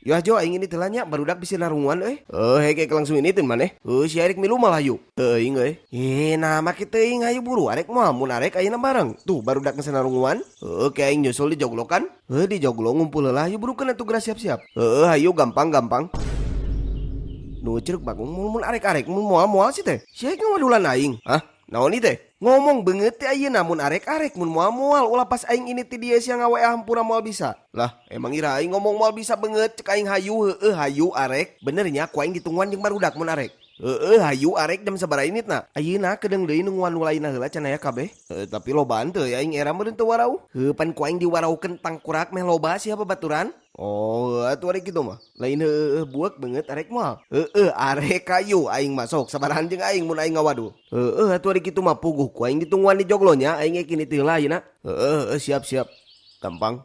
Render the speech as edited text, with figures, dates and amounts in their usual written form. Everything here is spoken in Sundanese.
Yo ajo aing ini teh nya barudak bisa narunguan euy. Heuh hek langsung ini teh maneh. Heuh si arek milu malah hayu. Teuing euy. Eh nah make teuing hayu buru arek moal mun arek ayeuna bareng. Tuh barudak geus narunguan. Heuh ke aing nyusul di joglo kan. Heuh di joglo ngumpul heula hayu burukeun atuh geura siap-siap. Heuh hayu gampang-gampang. Nu ceuk Bagong mun arek-arek mun moal-moal sih teh. Si arek ngawadulan aing. Hah? Naon ieu teh? Ngomong beungeut teh ayeuna mun arek-arek mun moal-moal ulah pas aing ini ti dieu sia ngawe hampura moal bisa. Lah, emang ira aing ngomong moal bisa beungeut cek aing hayu heueuh hayu arek. Bener nya ku aing ditungguan jeung barudak mun arek. Heueuh hayu arek jam sabaraha initna? Ayeuna kedeung deui nungguan nu lainna heula cenah ya kabeh. Heuh tapi lobaan teu ya aing era meureun teu warauh. Heuh pan ku aing diwarauhkeun tangkurak meh loba sia babaturan. Oh, atuh arek kitu mah. Lain heueuh buek beungeut arek moal. Heueuh arek kayu aing masuk sabarahan jeung aing mun aing ngawadul. Heueuh atuh arek kitu mah puguh ku aing ditungguan di joglo nya aing ge kini teh heula ayeuna. Heueuh siap siap. Gampang.